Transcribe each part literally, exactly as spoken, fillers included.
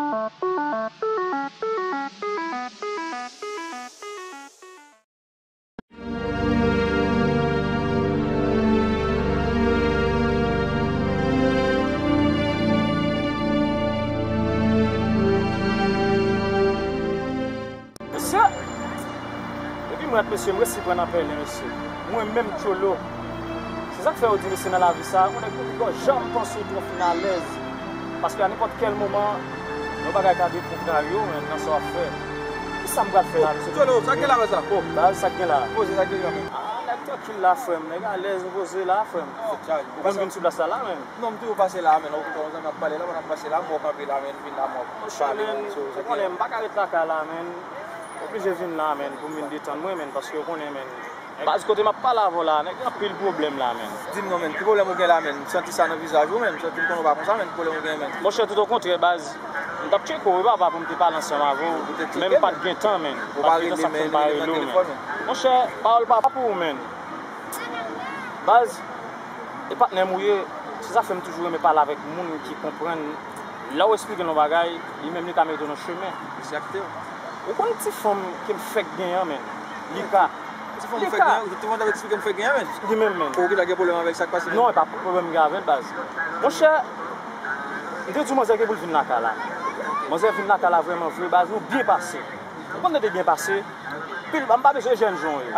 Mesye! Depi m ret, mesye, m resi pran nan pèlen, mesye. Mwen menm, Tcholo. Se sa k fè yo di, mesye, nan lavi sa, yon nèg ou poko janm panse w twò fin alèz. Paske a nenpòt kèl moman, yon bagay ka dekontrarye w, men, nan sa w ap fè. Kisa m pral fè la, mesye? Tcholo, sa k gen la, sa? Oh, baz, sa k gen la? Poze sa k gen la, men. Ah, nèg trankil la, frè m. Nèg alèz, nou poze la, frè m. Ou konn vin sou plas la, la, men. Non, m toujou pase la, men. Ou konn, m ap pale la, pandan m pase la, m wè w kanpe la, men, vin la, m wè w pale, men, so, ou konnen, m pa ka ret lakay la, men. Oblije vin la, men, pou m vin detann mwen, men, paske ou konnen, men. Baz, kote m ap pale avè w la, nèg gen anpil pwoblèm la, men. Di m non, men, ki pwoblèm ou gen la, men? M santi sa nan vizaj ou, men. M santi m konnen w pa konsa, men, ki pwoblèm ou gen, men? Monchè, tout okontrè, baz. M t ap tcheke w, wi, papa, pou m te pale ansanm avè w. Men m pa t gen tan, men. M pa t gen tan, sa k fè m pa rele w, men. Monchè, pawòl pa pou ou, men. Baz, e patnè m ou ye, se sa fè m toujou renmen pale avèk moun ki konprann. Lè w esplike l yon bagay, li menm li ka mete w nan chemen. Ou konn ti fanm ke m fèk genyen an, men. Li ka. Ti fanm ou fèk genyen, ou te konn ap eksplike m fèk genyen, men. Li menm, men. Ou gen pwoblèm avèk sa k pase, men? Non, e pa pwoblèm m gen avè l, baz. Monchè, m te di w manzè ke pou l vin lakay la. Manzè vin lakay la vrèman vre, baz, nou byen pase. Ou konn nou te byen pase. Pil, m pa bezwen jèn jan w ye.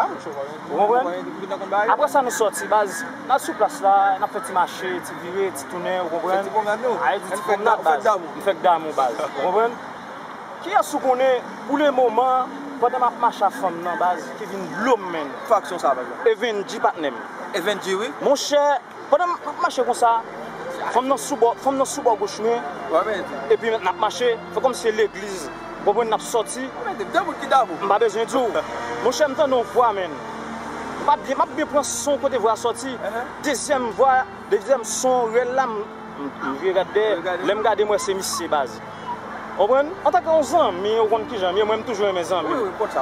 Ou konprann? Apre sa, nou sòti, baz. N al sou plas la, n ap fè ti mache, ti vire, ti tounen, ou konprann? Fè ti pwomnad, nou. Aye di ti pwomnad, baz. Nou fè k damou, baz. Ou konprann? Kiyès ou konnen, pou le moman, pandan m ap mache a fanm nan, baz, ki vin blo m, men. Ki faksyon sa, baz? Evenji, patnè m. Evenji, wi. Monchè, pandan m ap mache konsa, fanm nan sou bò, fanm nan sou bò goch mwen. Epi n ap mache, fè kòmsi se legliz. Ou konprann, n ap sòti. M pa bezwen di w. Monchè, m tande yon vwa, men. M pa byen, m ap byen pran son kote vwa a sòti. Dezyèm vwa, dezyèm son rèl la, m, m, m vire gade dèyè. Lè m gade, m wè se misye, baz. Ou konprann? Antanke yon zanmi, ou konn kijan m ye, mwen, m toujou renmen zanmi.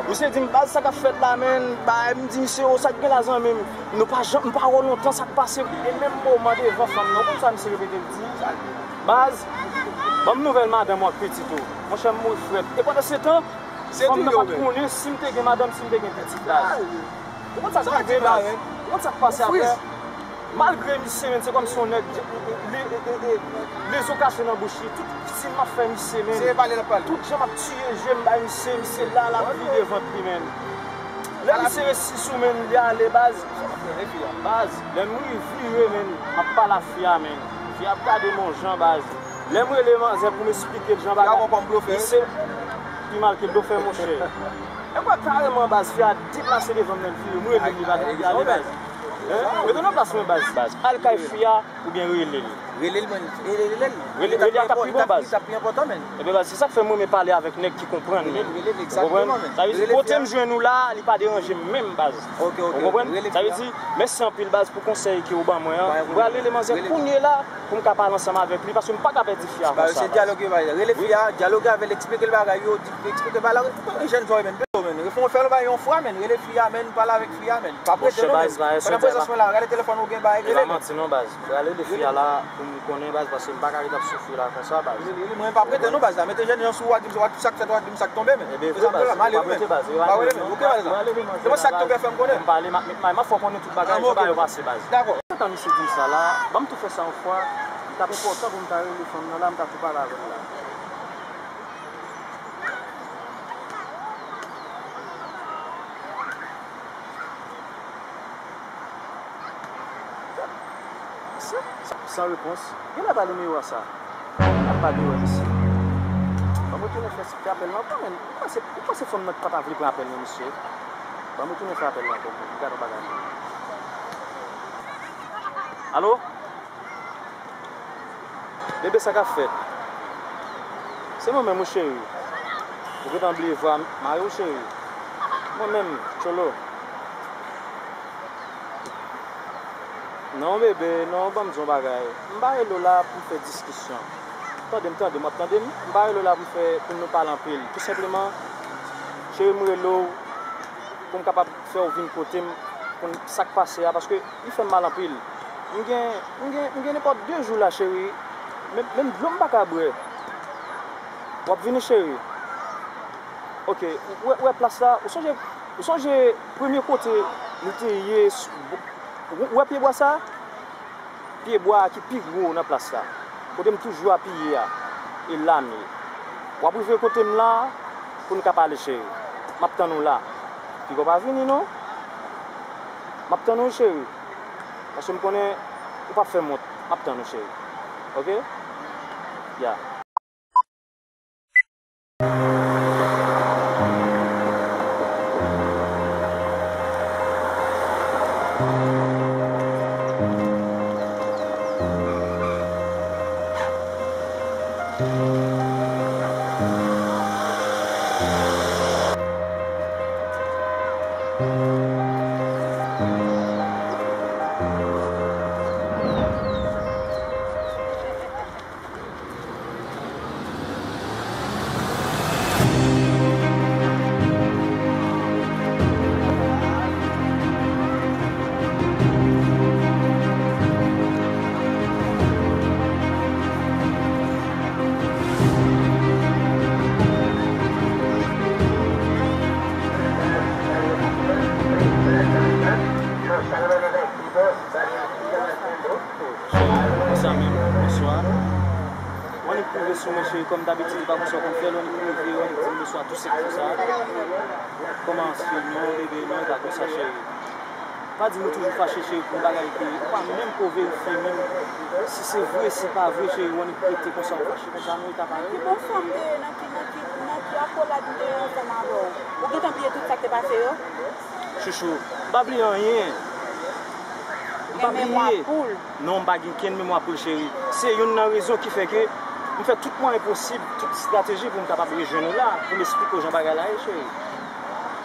Misye di m, baz, sa k ap fèt la, men, bay, m di misye, o, sa k gen la, zanmi m? Nou pa janm, m pa wè w lontan, sa k pase? E menm moman devan fanm nan, ou konn sa misye repete, l di, baz, ban m nouvèl madanm ou ak pitit ou. Monchè, m mouri frèt. E pandan se tan, fanm nan pa t konnen si m te gen madanm, si m te gen pitit, baz. Ou konn sa k rive, baz? Ou konn sa k pase apre? Malgre misye, men, se kòmsi yon nèg, li, e, e, e, lezo kache nan bouch li. Tout si m ap fè misye, men. Se pale l ap pale. Tout jan m ap tiye je m bay misye, misye la, l ap vide vant li, men. Lè misye resi sou men, li ale, baz. Baz, lè m revire, men, m ap pale a fi a, men. Fi a ap gade m yon jan, baz. Lè m rele manzè pou m esplike l jan bagay la, misye pi mal ke blofè, monchè. E kwè kareman, baz, fi a deplase devan m, men, vire, m rele l, li pa t ap gade, baz. Mete nan plas mwen, baz. Baz, al kay fi a, oubyen rele l. Rele l, men. Rele, rele l. Rele, rele a t ap pi bon, baz. Li t ap pi enpòtan, men. Ebyen, baz, se sa k fè mwen renmen pale avèk nèg ki konprann, men. Ou konprann? Sa vle di, kote m jwenn ou la, li pa deranje m menm, baz. Ou konprann? Sa vle di, mèsi anpil, baz, pou konsèy ke ou ban mwen an. M pral rele manzè kounye la pou m ka pale ansanm avèk li, paske m pa ka pèdi fi a konsa, baz. Rele fi a, dyaloge avè l, eksplike l bagay yo, di, eksplike l bagay la. Jèn jòy, men, men, fè yon bagay yon fwa, men, rele fi a, men, pale avèk fi a, men. Pa prete non, men. Pandan prezans mwen la, gade telefòn ou gen bagay, rele non. Prale de fi a la pou m konnen, baz, paske m pa ka ret ap soufri la konsa, baz. Li, li, li, mwen pa prete non, baz, la. Mete jèn jan sou ou, w a di m sa, w a di m sa k fèt, w a di m sa k tonbe, men. Ebyen, vre, baz, m pa prete, baz. Pa rele, men. Oke, baz, la. Se mwen sa k tonbe, fè m konnen. M pale, m ap met may, m ap fè w konnen tout bagay, jan bagay yo pase, baz. Dakò. Tan misye di m sa la, ban m tou fè sa yon fwa, li t ap enpòtan pou m ta rele fanm nan la, m ta tou pale avè l la. San, san, san repons. Genlè pa nimewo a sa. Ap pa gen wè misye. Ban mwen tounen fè, fè apèl la ankò, men. Ou panse, ou panse fanm nan pa ta vle pran apèl nan, mesye? Ban mwen tounen fè apèl la ankò, pou gade yon bagay. Alo? Bebe, sa k ap fèt? Se mwen menm, wi, cheri. Ou gentan bliye vwa mari w, cheri? Mwen menm, Tcholo. Non, bebe, non, ban m di w yon bagay. M pa rele w la pou m fè diskisyon. Tande m, tande m, w ap tande m? M pa rele w la pou m fè, pou nou pale anpil. Tou senpleman, cheri, m rele w pou m kapab fè w vin kote m, konn sa k pase a, paske li fè m mal anpil. M gen, m gen, m gen nenpòt de jou la, cheri, menm, menm dlo m pa ka bwè. W ap vini, cheri? Ok, ou wè, ou wè plas la? Ou sonje, ou sonje premye kote nou te ye? Ou wè pyebwa sa? Pyebwa a ki pi gwo nan plas la, kote m toujou apiye a, e la m ye. W ap rive kote m la pou n ka pale, cheri. M ap tann ou la. Piga w pa vini, non. M ap tann ou, cheri. Paske m konnen ou p ap fè m wont. M ap tann ou, cheri. Ok? Ya. Konsa menm, bonswa. W annik rive sou mwen, cheri, kòm dabitid, ou pa konn sa w konn fè, w annik rive, w annik di m bonswa tou sèk konsa. Kòman se non, bebe, non, e pa konsa, cheri. Pa di nou toujou fache, cheri, pou yon bagay ke ou pa menm ko verifye menm si se vre, si pa vre, cheri, w annik rete konsa, w fache konsa, non, e ka pa vre. Ki bò fanm te ye, nan ki, nan ki, nan ki akolad m te ye ansanm avè w? Ou gentan bliye tout sa k te pase yo? Chouchou, m pa bliye anyen. M pa bliye. Gen memwa poul. Non, m pa gen kenn memwa poul, cheri. Se youn nan rezon ki fè ke m fè tout mwayen posib, tout estrateji pou m kapab rejwenn ou la, pou m esplike w jan bagay la ye, cheri.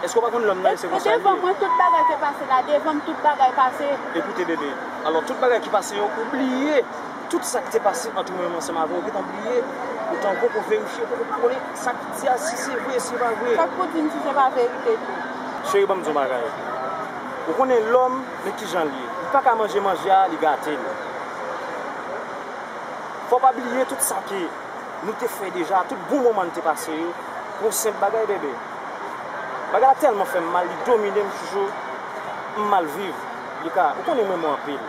Èske w pa konn lòm nan e se konsa li ye? Devan mwen, tout bagay te pase la. Devan m, tout bagay pase. Ekoute, bebe. Alò, tout bagay ki pase yo, ou bliye. Tout sa ki te pase ant ou menm ansanm avè w, ou gentan bliye, ou tan poko verifye, ou poko konnen sa k di a, si se vre, si se pa vre. Sa k pou di m si se pa verite tou? Cheri, ban m di w yon bagay. Ou konnen lòm, men kijan l ye. Li pa ka manje manje a, li gate l. Fò w pa bliye tout sa ke nou te fè deja, tout bon moman n te pase yo, pou yon senp bagay, bebe. Bagay la tèlman fè m mal, li domine m, chouchou, m mal viv. Li ka, ou konnen m renmen w anpil.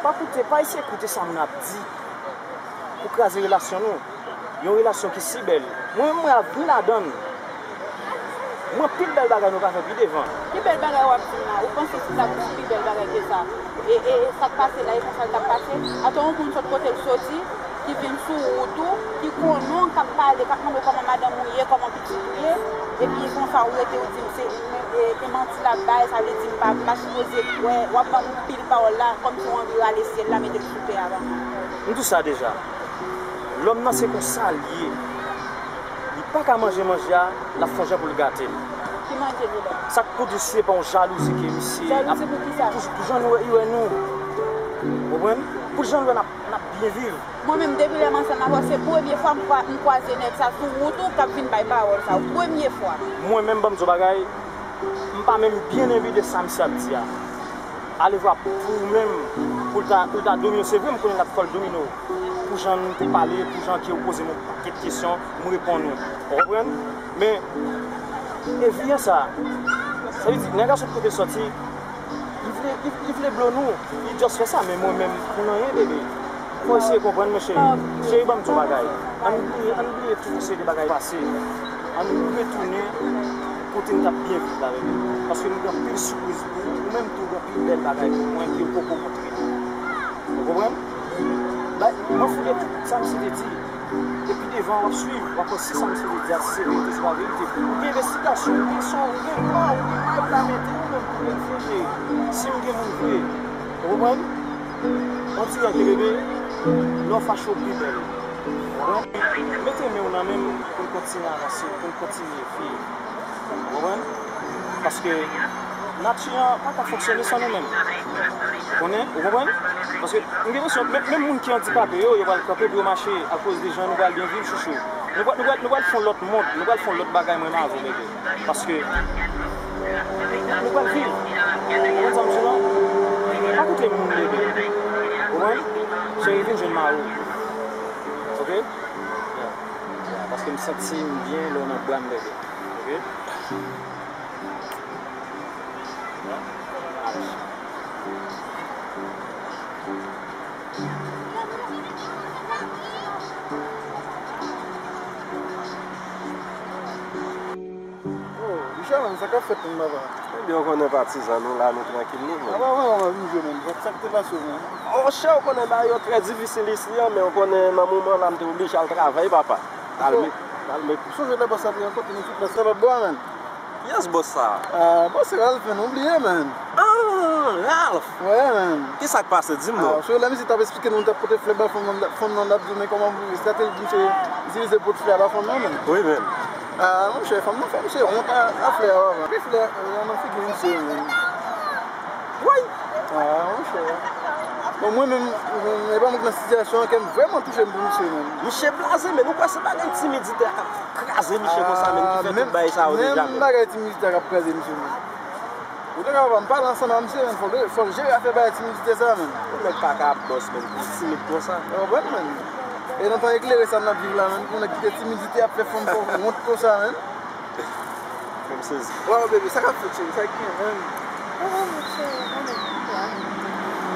Pa koute, pa eseye koute sa moun ap di pou kraze relasyon nou. Yon relasyon ki si bèl. Mwen menm, mwen ap vin ladan l. Mwen, pil bèl bagay nou ka fè pi devan. Ki bèl bagay w ap di m la? Ou panse se sa ki pi bèl bagay ke sa? E, e, e sa k pase la, e konsa l t ap pase? Atò, yon moun sot kote l soti, ki vin sou wout ou, ki konnen w, k ap pale, k ap mande w kòman madanm ou ye, kòman pitit ou ye, epi konsa ou rete, ou di m se, e, e manti l ap bay, sa vle di m pa, m pa sipoze kwè, w ap ban m pil pawòl la, kòmsi w anvi rale syèl la, mete l sou tè a ban mwen. M di w sa deja. Lòm nan se konsa l ye. Li pa ka manje manje a, l ap fè yon jan pou l gate l. Ki manje li la? Sa k pou di se pa yon jalouzi ke misye ap... Jalouzi pou kisa? Pou, pou jan nou wè, li wè nou. Ou konprann? Pou jan l wè n ap, n ap byen viv. Mwen menm, depi lè m ansanm avè w, se premye fwa m kwa-, m kwaze nèg sa sou wout ou k ap vin bay pawòl sa yo. Premye fwa. Mwen menm, ban m di w bagay, m pa menm byen enbi de sa misye ap di a. Alevwa pou ou menm, pou l ta, pou l ta domine w. Se vre, m konnen l ap fè w domine w. Pou jan nou te pale, pou jan ke ou poze m yon pakèt kesyon, m reponn ou. Ou konprann? Men, e vi a sa. Sa vle di, nèg la sot kote l soti, li vle, li, li vle blow nou. Li just fè sa, men mwen menm, pou n anyen, bebe. Fò w eseye konprann mwen, cheri. Cheri, ban m di w bagay. Ann bliye, ann bliye tout seri de bagay pase. Ann retounen kote n t ap byen viv la, bebe. Paske m gen anpil sipriz pou ou. Ou menm tou, gen anpil bèl bagay pou mwen ke ou poko montre m. Ou konprann? Bay, mwen fouye tout sa misye te di. Epi devan, w ap swiv, w ap wè si sa misye te di a, si se verite, si se pa verite. Ou gen envestigasyon, ou gen sa, ou gen pa, ou gen may ou ka mete ou menm pou verifye, cheri. Si m gen moun vre. Ou konprann? On dirèk, bebe, lè w fache w pi bèl. Ou konprann? Mete men w nan men m pou n kontinye avanse, pou n kontinye viv. Ou konprann? Paske nati an pa ka fonksyone san nou menm. Ou konnen? Ou konprann? Paske m gen enpresyon, menm, menm moun ki andikape yo, yo pral kanpe pou yo mache akoz de jan nou pral byen viv, chouchou. Nou pral, nou pral, nou pral fè yon lòt mond, nou pral fè yon lòt bagay, mwen menm avè w, bebe. Paske nou pral viv. Ou konprann sa m di w la? Pa koute moun, bebe. Ou konprann? Cheri, vin jwenn mari w. Oke? Yeah. Yeah. M santi m byen lè w nan bra m, bebe. Ok. Oh, Richard, menm, sa k ap fèt menm, papa? Ebyen, ou konnen patizan nou la, nou trankil, nou menm. Papa, papa, papa, vin jwe menm. Sa, sa k te pase w menm? Monchè, ou konnen bagay yo trè difisil isi a, men ou konnen nan moman la, m te oblije al travay, papa. Al met, al met. Ou sonje lè bòs la te yon kote nou sou plas la, pa bò a, menm? Kiyès bòs sa a? Ah, bòs se Ralph, menm, ou bliye, menm. Ah, Ralph! Wi, menm. Kisa k pase? Di m non. Ah, se lè misye t ap esplike nou, l t ap pote flè ba fanm nan, fanm nan, l ap di, men kòman pou estrateji misye itilize pote flè a ba fanm nan, menm. Wi, menm. Ah, monchè, fanm nan fè misye wont a, a flè a, papa. Epi flè a nan figi misye, menm. Woy! Ah, monchè. Bon, mwen menm, e pa mwen k nan sitiyasyon an, kè m vrèman touche m pou misye menm. Misye blaze, men nou kwè se bagay timidite a k ap kraze misye konsa, menm ki fè tout bagay sa yo deja, menm. Bagay timidite a k ap kraze misye menm. Ou te ka pa m pale ansanm a misye, menm, fò l, fò l jere afè bagay timidite sa, menm. Yon nèg pa ka ap bòs, menm, pou l timid konsa. Ou konprann, menm? E nan tan eklere sa n ap viv la, menm, pou nèg kite timidite ap fè fanm fè w wont konsa, menm. M sezi. Waw, bebe, sa k ap fèt, cheri? Sa k gen menm? Ah, monchè, ou konnen tout la.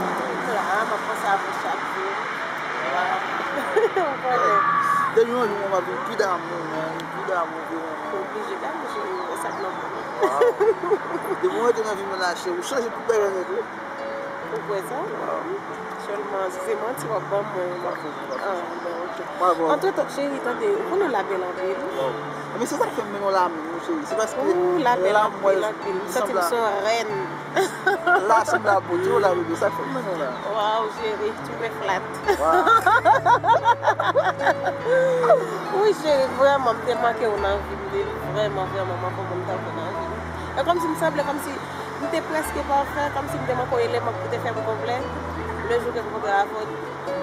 Tout la, m ap panse avè w chak jou. Ou konnen. Depi yon jou, mwen, m ap vin pi damou, man, pi damou ke mwen. Oblije damou, cheri, e sa k nan men w. Waw. Depi w antre nan vi mwen la, cheri, ou chanje tout bagay nèt, wi. Ou kwè sa? Waw. Sèlman, si se manti w ap ban mwen, m ap, ah, ben, ok. Antretan, cheri, tande, ou konnen l la bèl anpil. Waw. Ebyen, se sa k fè m mennen w la menm, wi, cheri. Se paske... Ooh, l la bèl anpil, anpil. M santi m se yon rèn. La sanble a bote w la, bebe, sa k fè m mennen w la. Waw, cheri, tu me flattes. Waw. Wi, cheri, vrèman, m te manke w nan vi m, baby. Vrèman, vrèman, m manke w, m te manke w nan vi m. E kòmsi m sanble, kòmsi M te prèske pafè, kòmsi m te manke yon eleman ki te fè m konplè. Le jou ke m kontre avè w,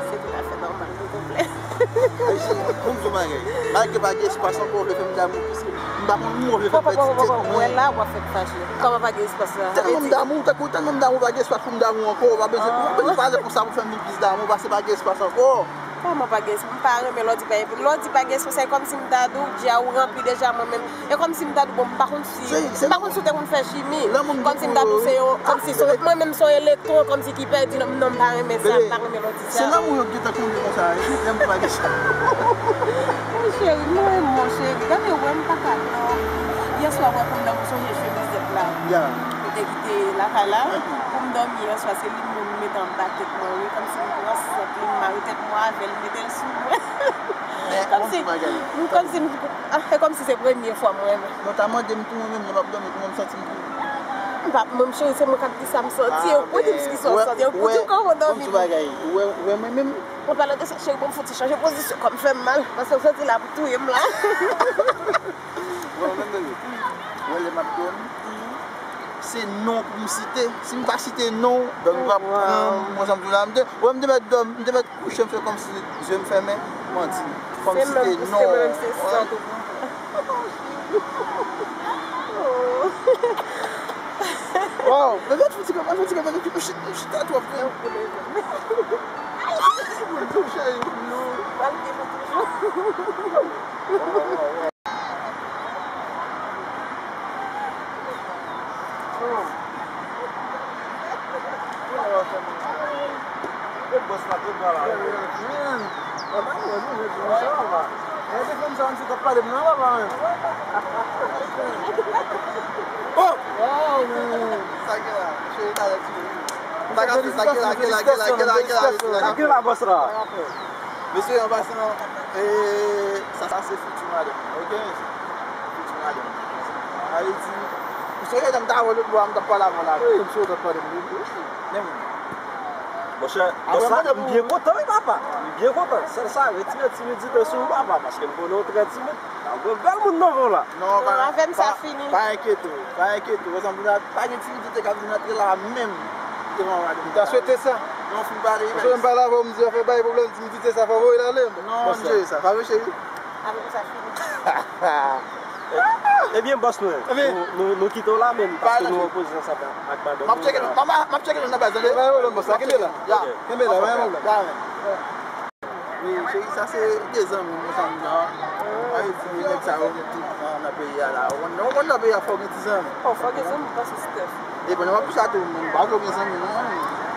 se toutafè nòmal pou m konplè. Ayisyen, pou m di w bagay, malgre pa gen espas ankò, w vle fè m damou plis ke m pa konn mwen, w vle fè m pèdi tèt mwen. Wè la, w ap fè m fache. Kòman pa gen espas la? Tèlman m damou, tankou tèlman m damou, pa gen espas pou m damou ankò, w pa bezwen, w pa bezwen pale konsa pou fè m vin plis damou, paske pa gen espas ankò. Kòman pa gen espas? M pa renmen lè w di pa gen, lè w di pa gen espas, se kòmsi m ta di w, di a ou ranpli deja mwen menm. E kòmsi m ta di w, bon, m pa konn si, m pa konn si w te konn fè chimi. Kòmsi m ta di w se yon, kòmsi se, mwen menm se yon elektwon, kòmsi ki pèdi nan, non, m pa renmen sa, m pa renmen lè w di sa. Se lanmou yo gentan konble konsa, wi, lè m pa gen sa. Wi, cheri, m renmen w, cheri. Gade, wè m pa ka non. Yèswa, wè pou m nan, m sonje chemizèt la. Ou te kite lakay la, pou m dòmi yèswa, se li menm m mete anba tèt mwen, wi, kòmsi m pran sant li, m mare tèt mwen avè l, m mete l sou mwen. Kòmsi, kòmsi, ah, e kòmsi se premye fwa mwen. Non, ta mande m tou, mwen menm, lè m ap dòmi, kòman m santi m tou. M pa, mwen, cheri, se mwen k ap di sa m santi, e ou pou di m kisa w santi, e ou pou di m kòman w dòmi. Bon, ti bagay, ou wè, ou wè mwen menm? An palan de sa, cheri, bon, m fouti chanje pozisyon, kò m fè m mal, paske m santi l ap touye m la. Bon, men bebe, ou wè lè m ap dòmi, se non pou m site. Si m pa site non, dòmi p ap pran m, konsa m tou la, m te, ou wè m te mèt dòmi, m te mèt kouche, m fè kòmsi je m fèmen, manti. Fò m site non. Se menm, se sant ou pou m pran. Waw, bebe, fouti kòman, fouti kòman, m chita twòp, wi. Cheri, non. Oh! Wow, man. Sa gen la? Cheri, talè ti. Sa gen la, gen la, gen la, gen la, gen la, gen la. Sa gen la, bòs la? Mesye, an pasan, e, sa, sa se fiti madanm, ok, mesye? Fiti madanm. Sa vle di, ou sonje jan m ta wè w lòt bò a, m t ap pale avè w la. Wi, m sonje w t ap pale m de wi. Men, monchè, bòs la, m byen kontan, wi, papa. M byen kontan. Sèl sa, retire timidite sou ou, papa, paske m konnen w trè timid. Avè w bèl moun nan men w la. Non, pa, avè m sa fini. Pa enkyete w, pa enkyete w. Wè sa m di w la, pa gen timidite k ap vin antre la menm devan madanm. M ta swete sa. Non, fin pale, paske m pale avè w, m di w fè bay pwoblèm, timidite sa, fò voye l ale. Non, m jere sa. Pa vre, cheri? Avè m sa fini. Ebyen, bòs nou, nou, nou kite w la menm, paske nou an kozisyon sa ak madanm nou la. M ap tcheke nou, m ap, m ap tcheke nou nan baz, tande? Pa gen pwoblèm, bòs la, kenbe la. Ya. Kenbe la, pa gen pwoblèm. Ya, men. Wi, cheri, sa se de zanmi m, konsa m di w. Sa vle di nèg sa yo gen tout nan, nan peyi a la. Ou konn, ou konn nan peyi a fò w gen ti zanmi. Fò w gen zanmi, pa sou Steph. E pandan w ap di sa tou, m pa vle w gen zanmi non.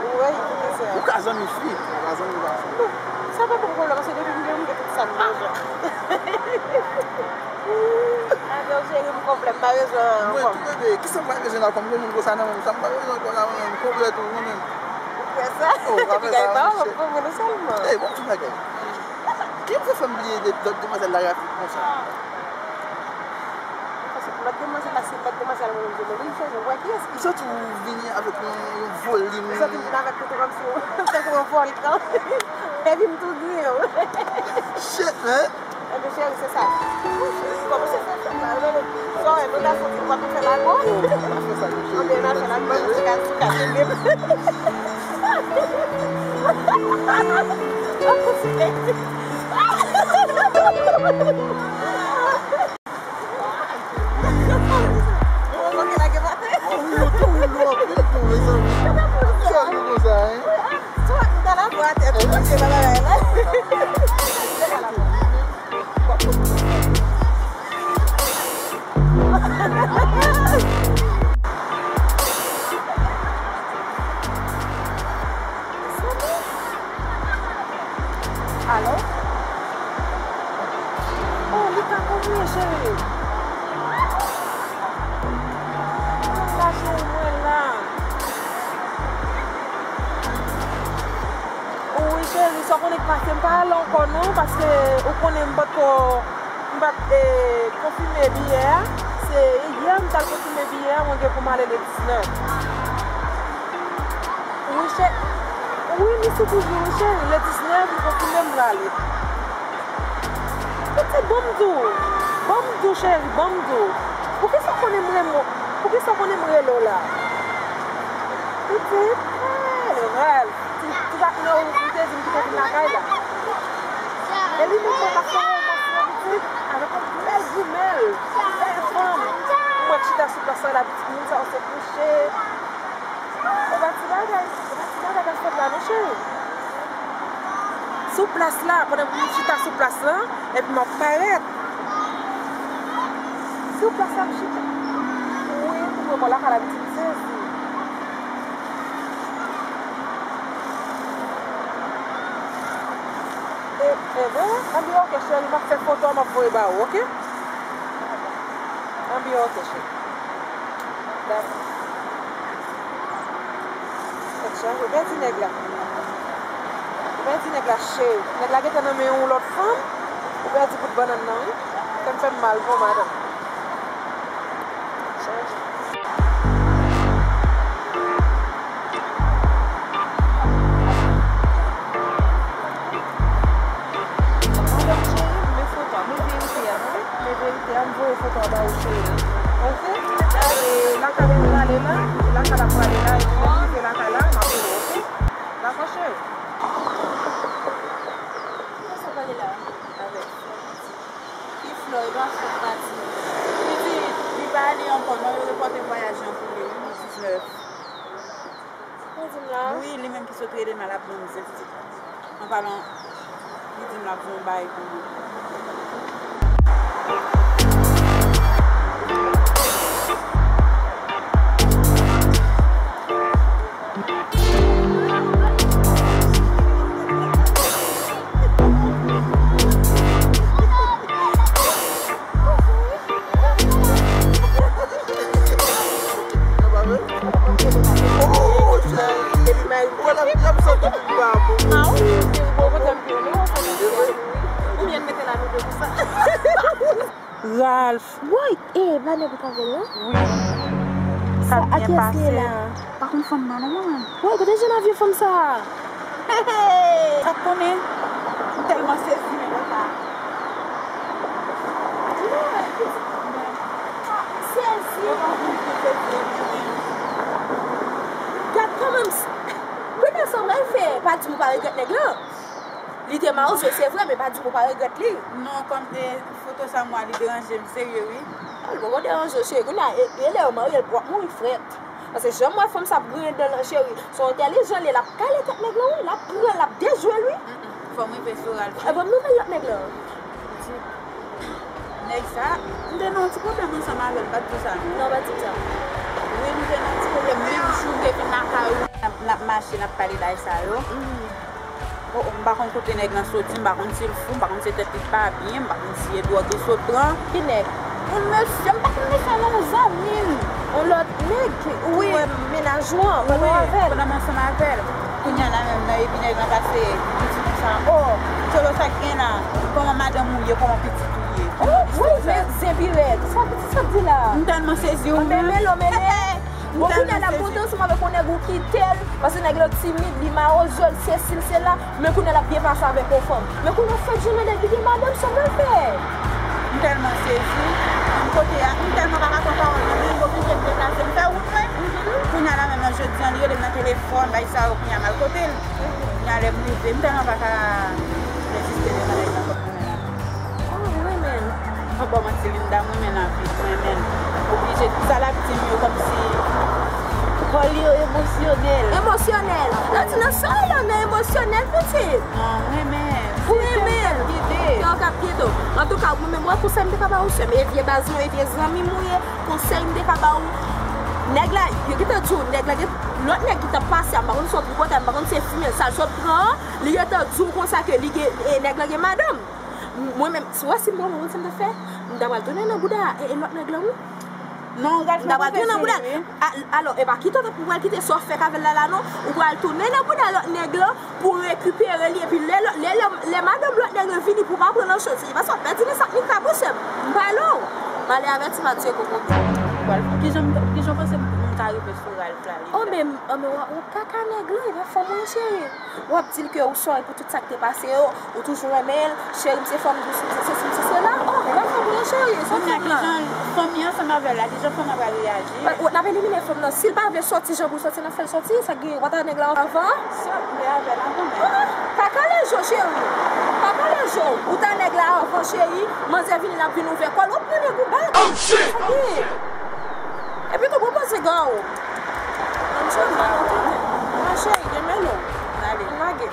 Ou wè, ou gen zanmi. Ou ka zanmi fi, ou ka zanmi gason. Sa pa bon pwoblèm, paske depi m gen, m gen tout sa m bezwen. Ade w cheri, m konplè, m pa bezwen ankò. Mwen tou bebe, kisa m pral bezwen la kòm gen moun konsa nan men m, sa m pral bezwen ankò la mwen menm, konplè tou mwen menm. Ou kwè sa? Oh, pa fè sa non, cheri. Pou mwen sèlman. Ey, bon ti bagay. Ki pou fè m bliye de, de, demwazèl la rapid konsa? Paske lòt demwazèl la, se lòt demwazèl mwen menm, mwen menm, chèche, wè kiyès ki. M santi w vini avèk yon, yon volim. M santi m vin avèk tout kòmsi w, tankou yon vòlkan. Epi m tou griye w. Shit, man! Ebyen, cheri, se sa. Kòmanse fè fèt la, wi. Sò, e, nou la soti, nou pa konn fè lago. Oh, pa fè sa, non, cheri. Anben, n a fè lago, nou se ka, se ka, se ka. Yo, yo, yo, yo, anpil tou, mezanmi. Sa nou konsa, hein? Alo? Oh, li ka kontinye, cheri. Mwen la, cheri, mwen la. Wi, cheri, sa w konnen k pase, m pa ale ankò non, paske ou konnen m potko, m pa t, eh, konfime biyè a. Se yè m t al konfime biyè a, mwen gen pou m ale le diznèf. Wi, chè-, wi, misye toujou, wi, cheri. Le diznèf, li konfime m prale. Pitit, ban m di w. Ban m di w, cheri, ban m di w. Poukisa w konnen m renmen w? Poukisa w konnen m rele w la? Pitit, hey, Ralph, ti, ti patnè w, ou te di m ki te vin lakay la. E li menm mwen k ap fè romans lan, pitit, avèk yon bèl jimèl, bèl fanm. Mwen k chita sou plas la, la, pitit, moun sa yo se kouche. E pa ti bagay, e pa ti bagay k ap fèt la non, cheri. Sou plas la, pandan m chita sou plas lan, epi m ap parèt. Sou plas la, m chita. Wi, m pran kò lakay la, pitit, m sezi. E, e, e, anben, oke, cheri, m ap fè foto a, m ap voye ba ou, oke? Anben, oke, cheri. Dakò. Tèt chaje. Ou pèdi nèg la. Ou pèdi nèg la, cheri. Nèg la gentan nan men yon lòt fanm. Ou pèdi bout bannann nan, wi. Kè m fè m mal pou madanm. Tèt chaje. Madanm cheri, men foto a, men verite a, tande. Men verite a, m voye foto a ba ou, cheri. Oke? E, lakay m prale la, lakay la prale la, epi lè m rive lakay la, m ap rele w, oke? Dakò, cheri? Kiyès w ap pale la? Avèk Florentine. Ki Florentine? Li di, li pa ale ankò, non, yo repòte vwayaj lan pou li, wi, pou diznèf. Ou di m la? Wi, li menm ki sot rele m la, l ap ban m zen, pitit. An palan, li di m l ap zen yon bagay pou mwen. Ralph. Woy, e, pa nèg ou t avè l, non? Wi. Sa, a kiyès li ye la? Pa konn fanm nan, non, mwen. Woy, kote jwenn avyon fanm sa a? Sa k konnen? M tèlman sezi, men konsa. Sezi. Gad kanmenm. Premye sa w pral fè, pa di m ou pa regrèt nèg lan. Li te mawzwe, se vre, men pa di m ou pa regrèt li. Non, kòm, e, foto sa m wè, li deranje m serye, wi. Al, poko deranje w, cheri. Kounye a, e, e lè yo marye, w ap mouri frèt. Paske jan m wè fanm sa ap griyen dan l lan, cheri, se yon entèlijan li ye, l ap kale tèt nèg lan, wi, l ap pran l, l ap dejwe l, wi. Mm, mm. Fò m rive sou Ralph, wi. E, ban m nouvèl lòt nèg lan. Di. Sa, m te nan yon ti pwoblèm ansanm avè l, m pa t di w sa non. Non, pa t di m sa. Wi, nou te nan yon ti pwoblèm menm jou m te vin lakay ou, n ap, n ap mache, n ap pale bagay sa yo. Oh, oh, m pa konn kote nèg lan soti, m pa konn si l fou, m pa konn si tèt li pa byen, m pa konn si e dwòg li sot pran. Ki nèg? Yon mesye, m pa konn mesye a non, yon zanmi m. Yon lòt nèg ki, ou wè mennaj ou an, pandan w avè l. Pandan m ansanm avè l. Kounye a la menm nan, epi nèg lan pase pitit konsa. Oh, Tcholo, sa k gen la? Kòman madanm ou ye? Kòman pitit ou ye? Oh, wi, men zen pi rèd. Sa pitit sa di la? M tèlman sezi, wi. Mele, mele. Bon, kounye a l ap monte ansanm avèk yon nèg ou kite l, paske nèg lan timid, li mawozòl, sesi l, sela, men kounye a l ap byen pase avèk yon fanm. Men kounye a fèt jounen nèg li gen madanm, sa pral fè? M tèlman sezi, m kote a, m tèlman pa ka pran pawòl nan men m, m oblije m deplase, m fè wout mwen. Kounye a la menm nan jodi an, li rele m nan telefòn, bay sa yo, kounye a m al kote l. Kounye a lè m rive, m tèlman pa ka reziste devan nèg nan kòm kounye a la. Oh, m renmen l. An bon manti, Linda, m renmen l anpil, m renmen l. Oblije, sa l ap di m yo kòmsi kò li yo emosyonèl. Emosyonèl. Nan ti nan sa yo nan emosyonèl, pitit. Non, m renmen l. Ou renmen l. Kè w k ap gide w. Antouka, mwen menm, mwen konsèy m te ka ba ou, sè m, e vye baz mwen, e vye zanmi m ou ye, konsèy m te ka ba ou. Nèg la, yo gentan di w, nèg la gen lòt nèg ki t ap pase a, m pa konn sa w t pote a, m pa konn se fimen sa l sot pran an, li gentan di w konsa ke li gen, e, nèg la gen madanm. Mwen menm, si w wè si m pran mwen, ou konn sa m t ap fè? M ta pral tounen nan bouda e, e lòt nèg lan, wi. Non, Ralph, m ta pral tounen nan bouda l. A, alò, e pa kite w pou w al kite sa w fèk avè l la, la, non. Ou pral tounen nan bouda lòt nèg lan pou w rekipere li. Epi lè, lè, lè, lè, lè madanm lòt nèg lan vini pou w pa pran nan cho, se paske w ap pèdi nan sa k li ka pou sè m. M pale w. M ale avèti m a tiye koko. Ralph, kijan, kijan w panse m ka rive sou Ralph la, Linda? Oh, men, oh, men, w, w kaka nèg lan, e pa fanm ou ye, cheri. W ap di l ke ou sòri pou tout sa k te pase yo, ou toujou renmen l, cheri m se fanm dous, m se sesi, m se sela. Oh, e pa fanm ou ye, cheri, sa w fè m la? Fanmi ansanm avè l la, kijan fanm nan pral reyaji? N ap elimine fanm nan. Si l pa vle sòti jan pou l sòti, n ap fè l sòti. Sa k gen, w pa t ak nèg la avan? Sa m te avè l avan menm. Ah, pa kale je w, cheri. Pa kale je w. Ou t ak nèg la avan, cheri. Manzè vini, l ap vin ouvè kò l. W ap pran nèg ou bak. Sa k gen? Epi tou, pran poze gan w. Nan m cheri, pa nan tenten. Nan cheri, gen melo. N ale. N lage.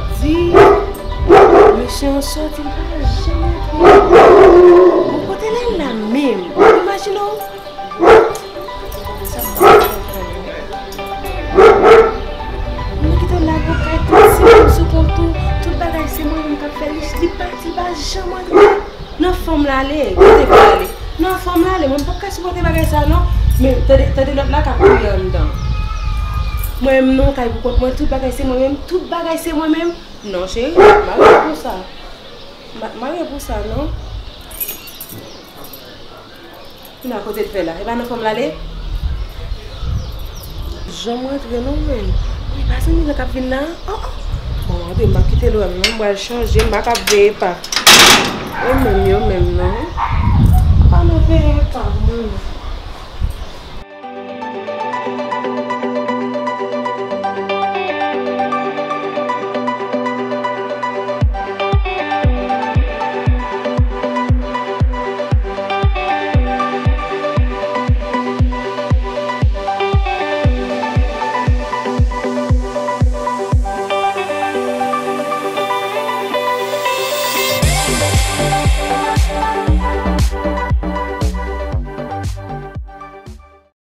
Fredi, mesye an sòti, li pa janm antre. Bon, kote l al la menm? Imajine w. Sa m pa konprann. Mwen kite w la pou kay tout ti moun sou kont ou, tout bagay se mwen menm k ap fè li, li pati, li pa janm antre. Nan fanm la ale, kote l ale? Nan fanm la ale, mwen m p ap ka sipòte bagay sa non. Men tande, tande lòt la k ap kriye anndan. Mwen menm non, kay pou kont mwen, tout bagay se mwen menm, tout bagay se mwen menm. Non cheri, m pa marye pou sa. M pa marye pou sa non. Kounye a kote l fè la? E pa nan fanm l ale? Janm rantre non mwen. Wi, pa zanmi lan k ap vin la? Oh, oh. Bon, antre, m p ap kite l wè m non, m pral chanje, m pa kab veye pa. E menm yo menm non. Pa nan veye pa mwen.